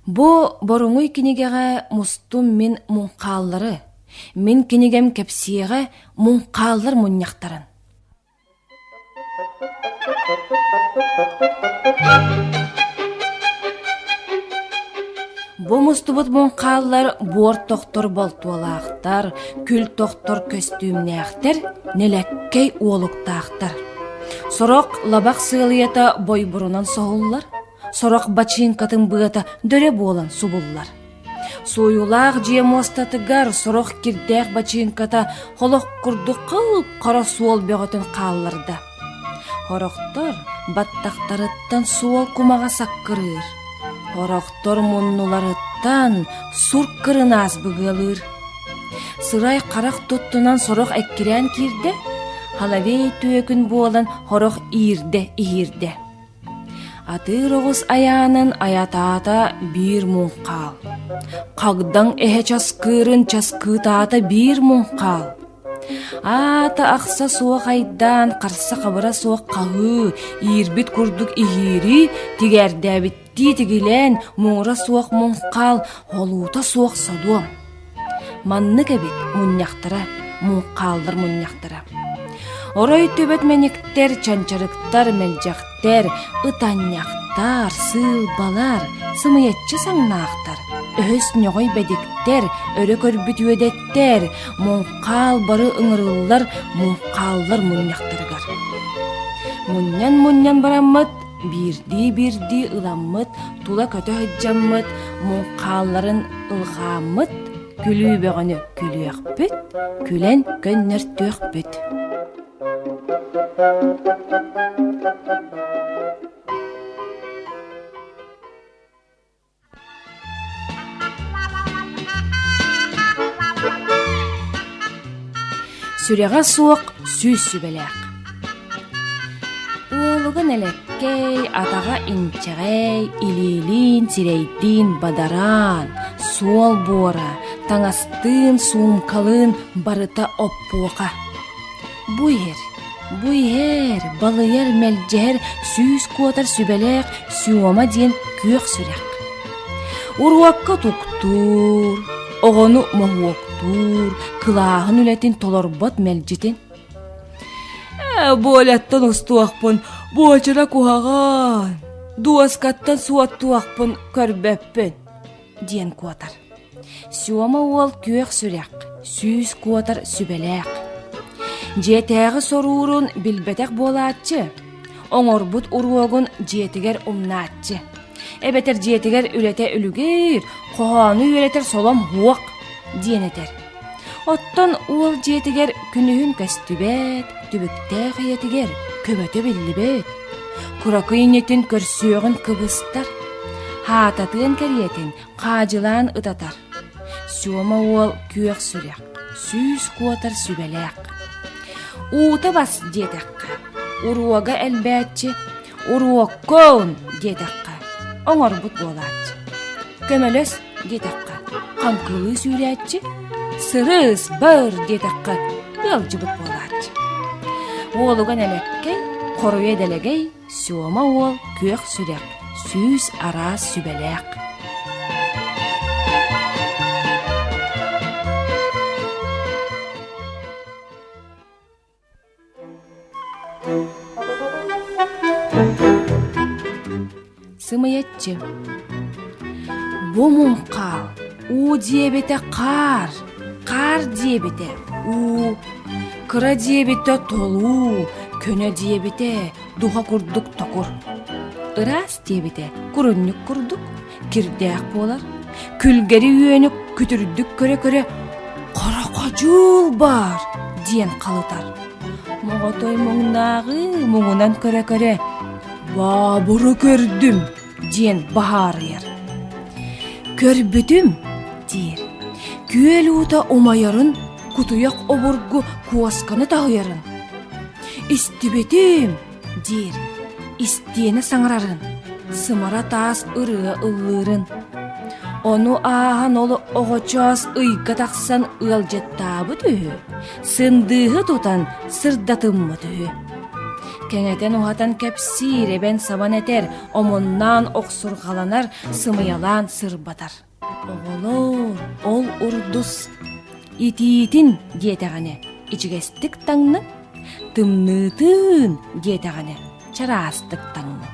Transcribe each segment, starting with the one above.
Бу боруҥуй кинигэҕэ мустум мин муҥхааллары, мин кинигэм кэпсиэҕэ муҥхааллар мунньахтарын. Бу мустубут муҥхааллар буор тохтор болтуолаахтар, күл тохтор көстүүмнээхтэр, нэлэккэй уолуктаахтар. Сорох лабах сыалыйата бойбурунан соһуллар, сорох бачыыҥкатын быата дөрө буолан субуллар. Суойулаах дьиэ муостатыгар сорох кирдээх бачыыҥката холох курдук хап-хара суол бөҕөтүн хаалларда. Сорохтор баттахтарыттан суол кумаҕа саккырыыр, сорохтор муннуларыттан сур кырынаас быгыалыыр. Сырай-харах туттунан сорох эккирээн киирдэ, халавей түөкүн буолан сорох иирдэ-иһиирдэ. Атыыр оҕус айаанын айатаата биир муҥхаал, хагдаҥ эһэ часкыырын часкыытаата биир муҥхаал. Аата ахса суох айдаан, харса-хабыра суох хаһыы, иирбит курдук иһиирии, тигээрдээбиттии тигилээн, муҥура суох муҥхаал, холуута суох содуом. Маннык эбит мунньахтара, муҥхааллар мунньахтара. Орой төбөт мэниктэр, чанчарыктар, мэлдьэхтэр, ытанньахтар, сыылбалар, сымыйаччы саҥнаахтар, өһөс ньоҕой бэдиктэр, өрө көрбүт үөдэттэр, муҥхаал бары ыҥырыллар муҥхааллар мунньахтарыгар. Мунньан-мунньан бараммыт, биирдии-биирдии ыламмыт, тула көтө сылдьаммыт, муҥхаалларын ылҕааммыт, күлүү бөҕөнү күлүөхпүт, күлэн көннөртүөхпүт. Сүрэҕэ суох сүүс сүбэлээх. Уолуга нэлэккэй, атаҕа инчэҕэй, илиилиин, сирэйдиин бадараан, суол буора, таҥастыын, суумкалыын барыта оппуоха. Бу иһэр, бу иһэр, балыйар, мэлдьэһэр, сүүс куотар сүбэлээх Сёма диэн күөх сүрэх. Уруокка туктуур, оҕону моһуоктуур, кылааһын үлэтин толорбот мэлдьитин. Ээ, буолаттан устуохпун, буочура куһаҕан, дуоскаттан суоттуохпун көрбөппүн, диэн куотар. Сёма уол күөх сүрэх, сүүс куотар сүбэлээх. Дьиэтээҕи соруурун билбэтэх буолааччы, оҥорбут уруогун дьиэтигэр умнааччы. Эбэтэр дьиэтигэр үлэтэ үлүгэр, хоһоону үөрэтэр солом уох диэн этэр. Оттон уол дьиэтигэр күнүһүн көстүбэт, түбүктээх ийэтигэр көмөтө биллибэт. Кыракый инитин көрсүөҕүн кыбыстар, хаататыан кэриэтин хаадьылаан ытатар. Сёма уол күөх сүрэх, сүүс куотар сүбэлээх. Уута бас диэтэххэ, уруога элбээччи, уруоккун диэтэххэ, оҥорбут буолааччы. Көмөлөс диэтэххэ, хаҥкылыы сүүрээччи, сырыс бар диэтэххэ, ыалдьыбыт буолааччы. Уолуга нэлэккэй, хоруйа дэлэгэй, Сёма уол күөх сүрэх, сүүс араас сүбэлээх. Сымыйаччы Бу муҥхаал уу диэбитэ хаар, хаар диэбитэ уу, кыра диэбитэ толуу, көнө диэбитэ духа курдук токур. Ыраас диэбитэ курунньук курдук, кирдээх буолар. Күлгэри үөнү күтүрдүк көрө-көрө «Хороходьуул баар!» диэн халытар. Моҕотой муҥнааҕы муҥунан көрө-көрө «Баабыры көрдүм!» диэн баһаарыйар. «Көрбүтүм!» диир. Күөл уута умайарын, кутуйах обургу куосканы таһыйарын. «Истибитим!» диир. Истиэнэ саҥарарын, сымара таас ырыа ыллыырын. Ону ааһан ол оҕочоос ыйга тахсан ыалдьыттаабыт үһү, сындыыһы тутан сырдатыммыт үһү. Кэҥэтэн-уһатан кэпсиир, эбэн-сабан этэр, омуннаан охсурҕаланар, сымыйалаан сырбатар. Оҕолоор, ол урдус итиитин диэтэҕинэ ичигэстик таҥныҥ, тымныытын диэтэҕинэ чараастык таҥныҥ.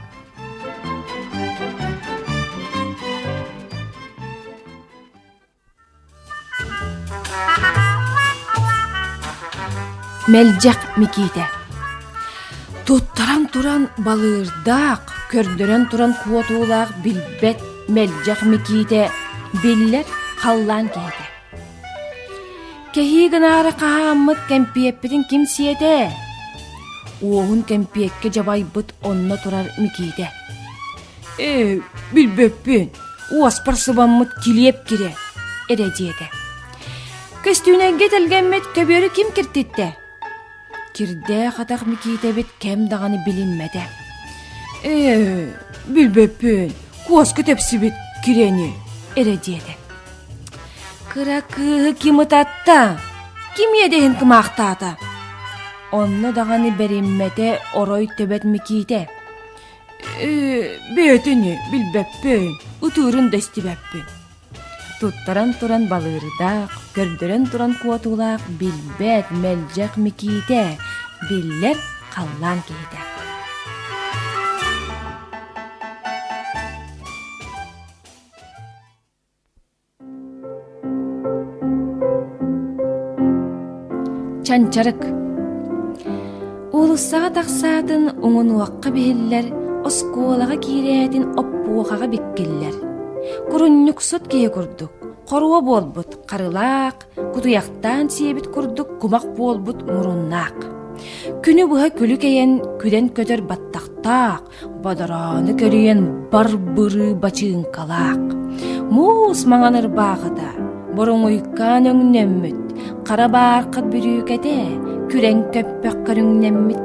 Мэлдьэх Микиитэ Туттаран туран балыырдаах, көрдөрөн туран куотуулаах билбэт Мэлдьэх Микиитэ биллэр халлаан киһитэ. Кэһии гынаары хаһааммыт кэмпиэппитин ким сиэтэ? Уоһун кэмпиэккэ дьабайбыт онно турар Микиитэ. Ээ, билбэппин, уоспар сыбаммыт килиэп кирэ, эрэ диэтэ. Көстүүнэйгэ тэлгэммит көбүөрү ким киртиттэ? Кирдээх атах Микиитэбит кэм даҕаны билиммэтэ. Ээ, билбэппин, куоска тэпсибит кирэни, эрэ диэтэ. Кыра кыыһы ким ытатта? Ким иэдэһин кымаахтаата? Онно даҕаны бэриммэтэ орой төбөт Микиитэ. Ээ, бэйэтини билбэппин, ытыырын да истибэппин. Туттаран туран балыырдаах, көрдөрөн туран куотуулаах билбэт, мэлдьэх Микиитэ, биллэр халлаан киһитэ. Чанчарык Уулуссаҕа тахсаатын уҥунуохха биһиллэр, оскуолаҕа киирээтин оппуохаҕа биккиллэр. Курунньуксут киһи курдук, хоруо буолбут харылаах, кутуйахтаан сиэбит курдук кумах буолбут муруннаах. Күнү быһа күлүк эйэн күлэн көтөр баттахтаах, Бадароону көрүйэн бар-бырыы бачыыҥкалаах, муус маҥан ырбаахыта, боруҥуйкаан өҥнөммүт, хара баархат бүрүүкэтэ, күрэҥ көппөх көрүҥнэммит.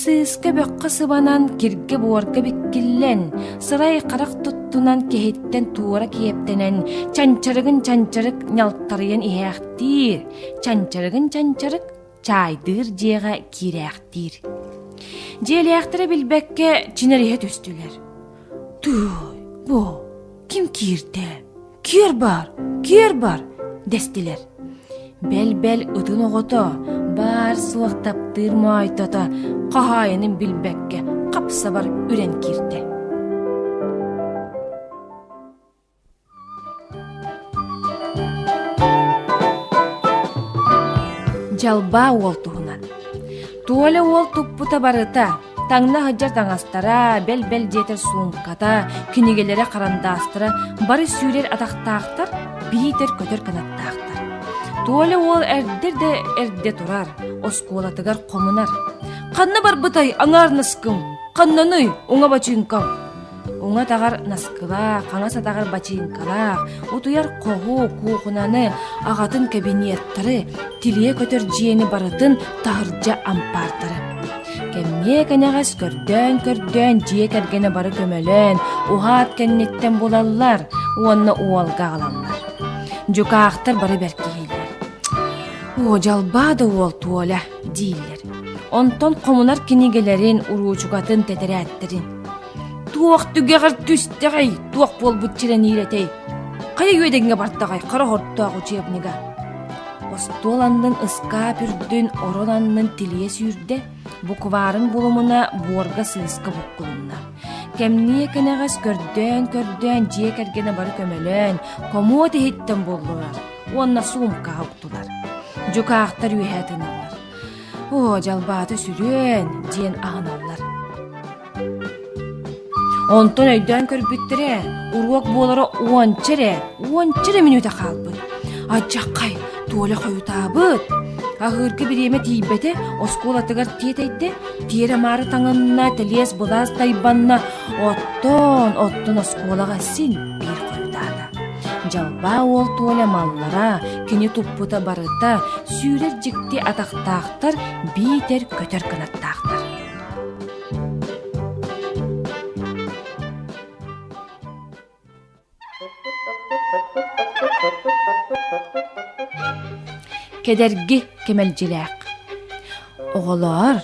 Сыыска бөххө сыбанан, киргэ-буорга биккиллэн, сырай-харах туттунан киһиттэн туора киэптэнэн, чанчарыгын чанчарык ньалтарыйан иһээхтиир, чанчарыгын чанчарык чаайдыыр дьиэҕэ киирээхтиир. Дьиэлээхтэрэ билбэккэ чинэриһэ түстүлэр. «Тыый, бу ким киирдэ? Киэр бар, киэр бар!» дэстилэр. Бэл-бэл ытын оҕото, баар-суох таптыыр моойто хаһаайынын билбэккэ хап-сабар үрэн киирдэ. Дьалбаа уол туһунан. Туоля уол туппута барыта, таҥна сылдьар таҥастара, бэл-бэл диэтэр суумката, кинигэлэрэ, харандаастара бары сүүрэр атахтаахтар, биитэр көтөр кынаттаахтар. Туоля уол эрдэ да эрдэ турар, оскуолатыгар хомунар. «Ханна барбытай аҥаар наскым? Ханнаный уҥа бачыыҥкам?» Уҥа атаҕар наскылаах, хаҥас атаҕар бачыыҥкалаах, утуйар хоһу, куукунаны, аҕатын кэбиниэттары, тилийэ көтөр дьиэни барытын таһырдьа ампаартара. Кэмниэ кэнэҕэс көрдөөн-көрдөөн дьиэ кэргэнэ бары көмөлөөн, уһаат кэнниттэн булаллар уонна уолга аҕалаллар. Дьукаахтар бары бэркиһииллэр. «Оо, дьалбаа да уол Туоля!» дииллэр. Онтон хомунар кинигэлэрин, уруучукатын, тэтэрээттэрин Туох түгэҕэр түстэҕэй, туох буолбут чэрэниирэтэй? Хайа үөдэҥҥэ бардаҕай хара хортоох учебнига? Остуол аннын ыскаап үрдүн, орон аннын тилийэ сүүрдэ, букварын булумуна буорга сыыска буккулунна. Кэмниэ кэнэҕэс көрдөөн-көрдөөн дьиэ кэргэнэ бары көмөлөөн, хомуот иһиттэн буллулар уонна суумкаҕа уктулар. Дьукаахтар үөһэ тыыналлар. Оо, дьалбаата сүрүөн, диэн аһыналлар. Онтон өйдөөн көрбүттэрэ, уруок буолара уонча эрэ, уонча эрэ мүнүүтэ хаалбыт. Адьаххай, Толя хойутаабыт. Аһыырга бириэмэ тиийбэтэ, оскуолатыгар тиэтэйдэ, тиэрэ-маары таҥынна, тэлиэс-былаас тайбанна, оттон, оттон оскуолаҕа син биир хойутаата. Дьалбаа уол Толя маллара, кини туппута барыта сүүрэр дьикти атахтаахтар, биитэр көтөр кынаттаахтар. Кэдэрги кэмэлдьилээх. Оҕолоор,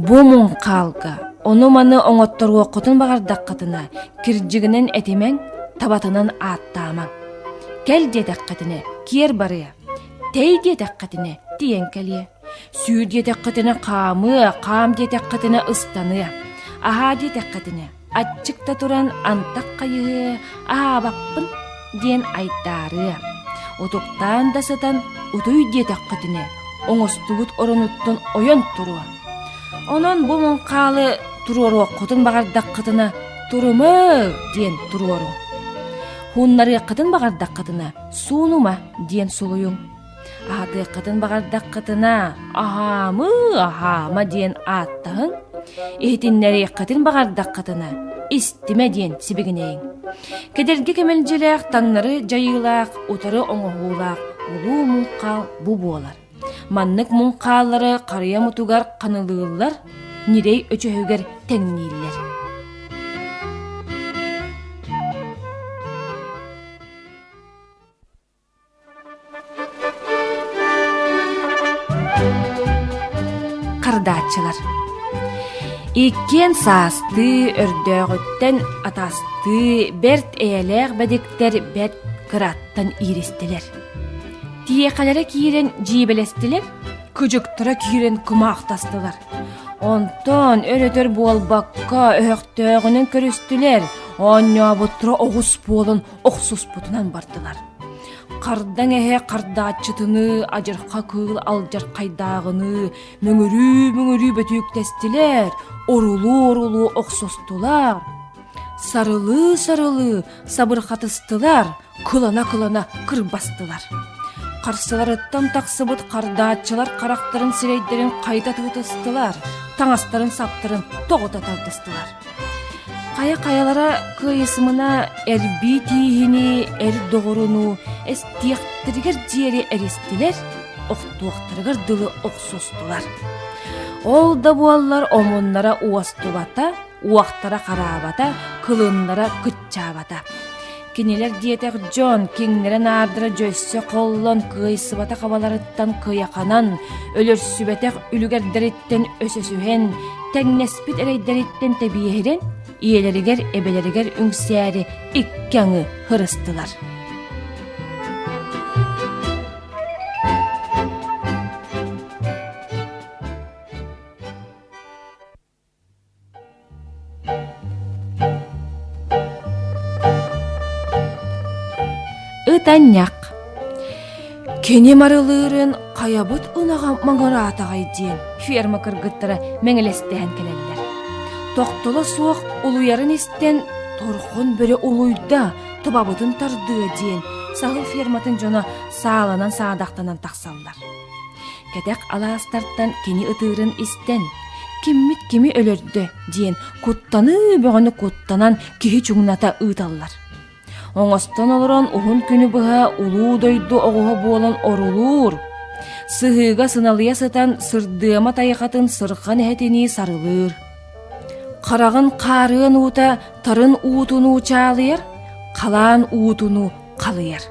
бу муҥхаалга ону-маны оҥотторуоххутун баҕардаххытына, кирдьигинэн этимэҥ, табатынан ааттаамаҥ. Кэл диэтэххитинэ, киэр барыа, тэй диэтэххитинэ, тиийэн кэлиэ. Сүүр диэтэххитинэ хаамыа, хаам диэтэххитинэ ыстаныа, аһаа диэтэххитинэ аччык да туран антах хайыһыа, аһаабаппын диэн айдаарыа. Утуктаан да сытан утуй диэтэххитинэ оҥостубут оронуттан ойон туруо. Онон бу муҥхаалы туруоруоххутун баҕардаххытына туруму диэн туруоруҥ. Хууннарыаххытын баҕардаххытына суунума диэн сулуйуҥ. Аһатыаххытын баҕардаххытына, аһаамыы, аһаама диэн ааттаһыҥ, иһитиннэриэххитин баҕардаххытына, истимэ диэн сибигинэйиҥ. Кэдэрги кэмэлдьилээх таҥнары дьайыылаах, утары оҥоһуулаах улуу муҥхаал бу буолар. Маннык муҥхааллары харыйа мутугар ханылыыллар, ньирэй өчөһүгэр тэҥнииллэр. Хардааччылар Иккиэн саастыы, өрдөөҕүттэн атастыы, бэрт эйэлээх бэдиктэр бэрт кыраттан ииристилэр. Тиэхэлэрэ киирэн дьиибэлэстилэр, кыдьыктара киирэн кымаахтастылар. Онтон өр-өтөр буолбакка өһөхтөөҕүнэн көрүстүлэр, оонньообуттара оҕус буолан охсуспутунан бардылар. Хардаҥ эһэ хардааччытыныы, адьырха кыыл алдьархайдааҕыныы мөҥүрүү-мөҥүрүү бөтүүктэстилэр, орулуу-орулуу охсустулар, сарылыы-сарылыы сабырхатыстылар, кылана-кылана кырбастылар. Харсыларыттан тахсыбыт хардааччылар харахтарын сирэйдэрин хайыта тыытыстылар, таҥастарын-саптарын тоҕута тардыстылар. Хайа-хайалара кыайысымына эрбии тииһини, эр доҕоруну эстиэхтэригэр диэри эристилэр, охтуохтарыгар дылы охсустулар. Ол да буоллар омуннара уостубата, уохтара хараабата, кылыннара кыччаабата. Кинилэр диэтэх дьон киҥнэрэ-наардара дьөссө холлон кыайсыбатах абаларыттан кыйаханан, өлөрсүбэтэх үлүгэрдэриттэн өсөсүһэн, тэҥнэспит эрэйдэриттэн тэбиэһирэн, ийэлэригэр, эбэлэригэр үҥсээри икки аҥы һырыстылар. Ытанньах Кини марылыырын хайабыт ынаҕа маҥыраатаҕай диэн ферма кыргыттара мэҥилэстэһэн кэлэллэр. Тохтоло суох улуйарын истэн торхон бөрө улуйда, табабытын тардыа диэн саһыл ферматын дьоно сааланан-саадахтанан тахсаллар. Кэтэх алаастартан кини ытыырын истэн, «Киммит кими өлөрдө?» диэн куттаныы бөҕөнү куттанан киһи чуҥната ыыталлар. Оҥостон олорон уһун күнү быһа улуу дойду оҕуһа буолан орулуур, сыһыыга сыналыйа сытан сырдыама тайҕатын сырхан эһэтинии сарылыыр. Хараҕын хаарыан уута тарын уутунуу чаалыйар, халаан уутунуу халыйар.